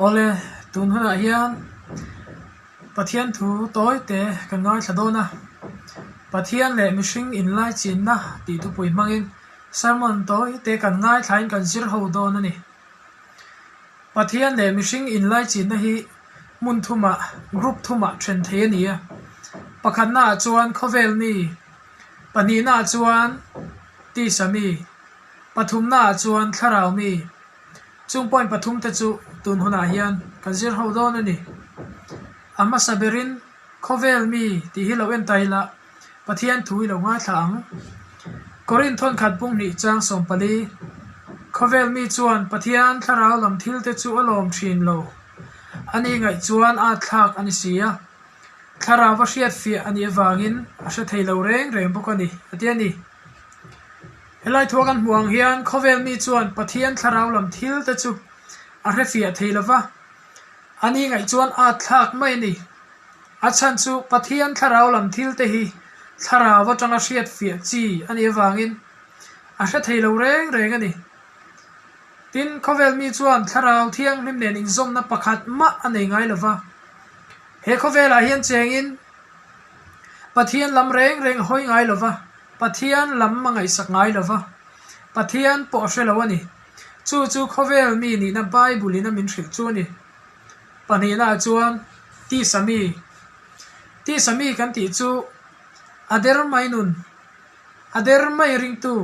Awle, tun hunah hian Pathian thu tawi te kan ngaithla dawn a, Pathian leh mihring inlaichinna tih thupui hmangin sermon tawi te kan ngaithlain kan zir ho dawn a ni. Pathian leh mihring inlaichinna hi hmun thumah, group thumah then thei a ni a. Pakhatnaah chuan khawvel mi, pahnihnaah chuan tisa mi, pathumnaah chuan thlarau mi. Chung point pathumte chu tun hunah hian kan zir ho dawn a ni. A hmasa berin khawvel mi tih hi lo en ta ila Pathian thu i lo ngaithla ang. Korinth thawnkhat punghnih chang 14, Khawvel mi chuan Pathian thlarau lam thilte chu a lawm thin lo. A ni ngaih chuan at thlak a ni si a. Thlarau a hriat fiah a nih avangin a hre thei lo reng reng bawk a ni, a ti a ni. Helai thua kan hmuh ang hian khawvel mi chuan Pathian thlarau lam thilte chu a hre fiah thei lo va, a ni ngaih chuan at thlak mai a ni. A chhan chu Pathian thlarau lam thil te hi thlarau atanga hriat fiah chi a nih avangin a hre thei lo reng reng a ni. Tin, khawvel mi chuan thlarau thianghlim nen inzawmna pakhat mah a nei ngai lo va. He khawvelah hian chengin Pathian lam reng reng a hawi ngai lo va, Pathian lam a ngaihsak ngai lo va, Pathian pawh a hre lo a ni. Chu chu khawvel mi nihna Bible-in a min hrilh chu a ni. Pahnihnaah chuan tisa mi, tisa mi kan tih chu a der mai nun, a der mai ringtu,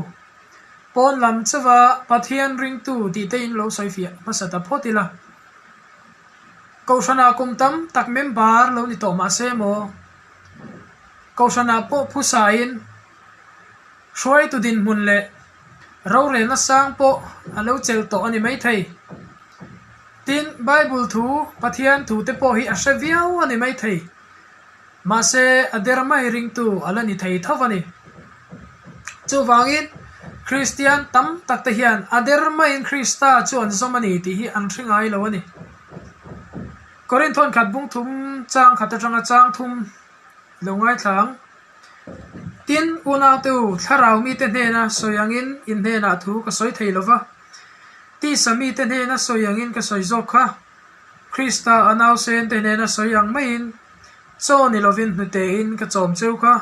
pawn lam chauha Pathian ringtu tih te in lo sawi fiah hmasa ta phawt ila. Kohhranah kum tam tak member lo ni tawh mahse maw, Kohhranah pawh phusain hruaitu dinhmun leh rorelna sang pawh a lo chelh tawh a ni maithei. Tin, Bible thu, Pathian thu te pawh hi a hre viau a ni maithei. Mahse, a der mai ringtu a la ni thei tho a ni. Chuvangin, Kristian tam tak te hian a der maiin Krista chu an zawm a ni tih hi an hre ngai lo a ni. Korinth thawnkhat bung thum chang khat atanga chang thum lo ngaithla ang. Tin, unaute u, thlarau mite hnena sawi angin in hnenah thu ka sawi thei lo va. Tisa mite hnena sawi angin ka sawi zawk kha. Krista a nausente hnena sawi ang maiin chaw ni lovin hnutein ka chawm cheu kha.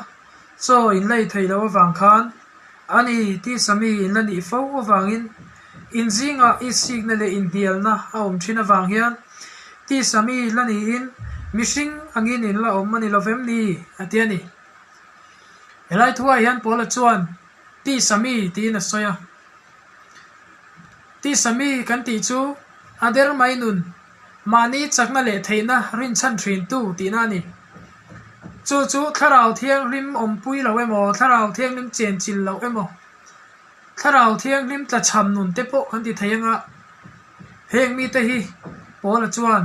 Chaw in lei thei loh avang khan a ni, tisa mi in la nih fo avangin in zingah i sikna leh inhnialna a awm thin avang hian tisa mi la niin mihring angin in la awm a ni lovem ni? a ti a ni. Helai thuah hian Paula chuan tisa mi tiin a sawi a. Tisa mi kan tih chu a der mai nun, mahni chakna leh theihna rinchhan thintu tihna a ni. Chu chu Thlarau Thianghlim awmpui lo emaw, Thlarau Thianghlim chenchilh loh emaw, Thlarau Thianghlim tlachham nun te pawh kan ti thei anga heng mite hi Paula chuan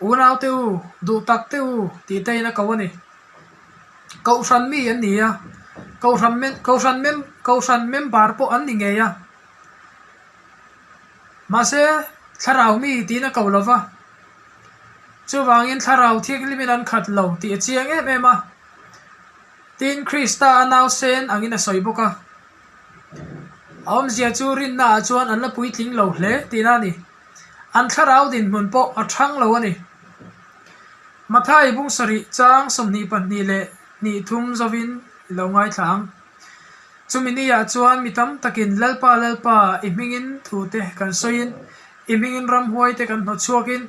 Unaute u, duh tak te u tih te in a ko a ni. Kohhran mi an ni a, Kohhran Kohhran Kohhran member pawh an ni ngei a. Mahse, thlarau mi tiin a ko lo va. Chuvangin thlarau thianghlimin an khat lo tih a chiang em em a. Tin, Krista a nausen angin a sawi bawk a. A awmzia chu rinnaah chuan an la puitling lo hle tihna a ni. An thlarau dinhmun pawh a thang lo a ni. Mathai bung sarih chang 22 leh hnih thum zovin i lo ngaithla ang. Chumi niah chuan mi tam takin Lalpa Lalpa i hmingin thu te kan sawiin, i hmingin ramhuai te kan hnawt chhuakin,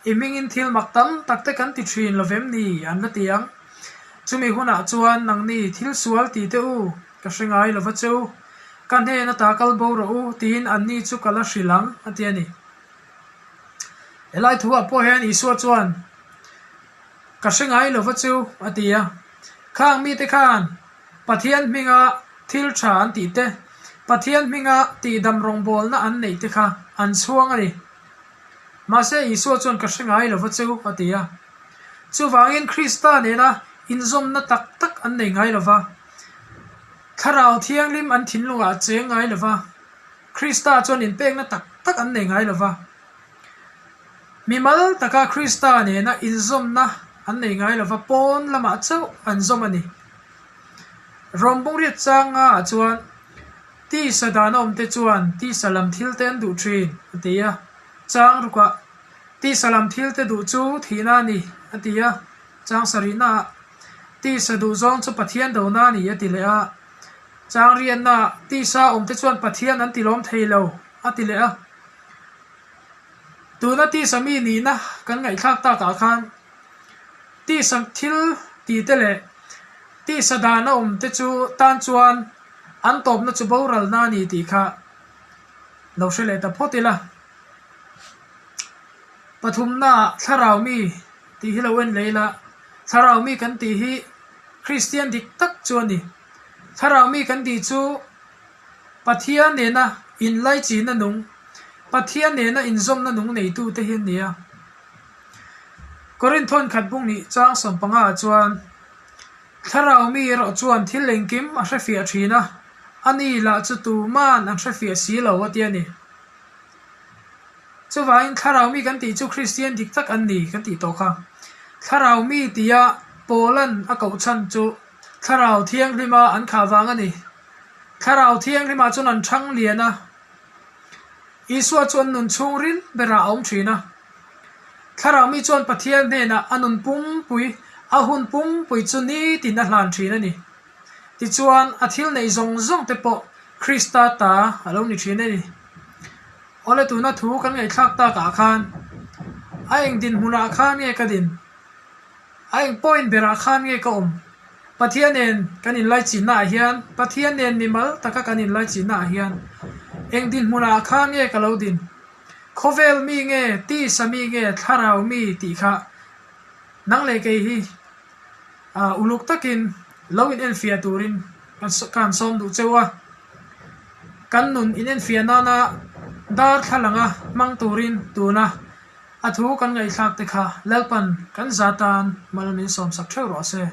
i hmingin thil mak tam tak te kan ti thin lo vem ni an la ti ang. Chumi hunah chuan nangni thil sual ti teh u, ka hre ngai lo va che u, ka hnen ata kal bo rawh u tiin anni chu ka la hrilh ang a ti a ni. Helai thuah pawh hian Isua chuan Ka hre ngai lo va chu a ti a. Khang mite khan Pathian hminga thil tha an tih te, Pathian hminga tihdam rawngbawlna an neih te kha an chhuang a ni. Mahse Isua chuan ka hre ngai lo va chu a ti a. Chuvangin Krista nena inzawmna tak tak an nei ngai lo va. Thlarau Thianghlim an thinlungah a cheng ngai lo va. Krista chuan inpekna tak tak an nei ngai lo va. Mimal taka Krista nena inzawmna an nei ngai lo va, pawn lamah chauh an zawm a ni. Rawng bungriat changa ah chuan tisa dana awmte chuan tisa lam thil te an duh thin a ti a. Chang rukah. Tisa lam thil te duh chu thihna a ni, a ti a. Chang sarihnaah, Tisa duh zawng chu Pathian dona a ni, a ti leh a. Chang riatnaah, Tisa awmte chuan Pathian an tilawm thei lo, a ti leh a. Tuna tisa mi nihna kan ngaihthlak takah khan tisa thil tite leh tisa dana awmte chu tan chuan an tawpna chu boralna a ni tih kha lo hre leh ta phawt ila. Pathumnaah thlarau mi tih hi lo en leh ila, thlarau mi kan tih hi Kristian dik tak chu a ni. Thlarau mi kan tih chu Pathian nena inlaichina nung, Pathian nena inzawmna nung neitute hi an ni a. Korinth thawnkhat bung nih chang sawmpanga ah chuan Thlarau mi erawh chuan thil engkim a hrefiah thin a, a ni lah chu tuman an hrefiah si lo a ti a ni. Chuvangin Thlarau mi kan tih chu Kristian dik tak an ni kan tih tawh kha. Thlarau mi tia Paula'n a koh chhan chu Thlarau Thianghlima an khah vang a ni. Thlarau Thianghlimah chuan an thang lian a, Isua chu an nun chhungril berah a awm thin a. Thlarau mi chuan Pathian hnenah a nun pumpui, a hun pumpui chu nitin a hlan thin a ni. Tichuan, a thil neih zawng zawng te pawh Krista ta a lo ni thin a ni. Awle tuna thu kan ngaihthlak takah khan a eng dinhmunah khan nge ka din? A eng point berah khan nge ka awm? Pathian nen kan inlaichinna ah hian, Pathian nen mimal taka kan inlaichinna ah hian eng dinhmunah khan nge ka lo din? Khawvel mi nge, tisa mi nge, thlarau mi tih kha nang leh kei hi uluk takin lo in enfiah turin ka han sawm duh cheu a. Kan nun in enfiah nana darthlalanga hmang turin tuna a thu kan ngaihthlak te kha Lalpan kan za tan mal min sawmsak theuh rawh se.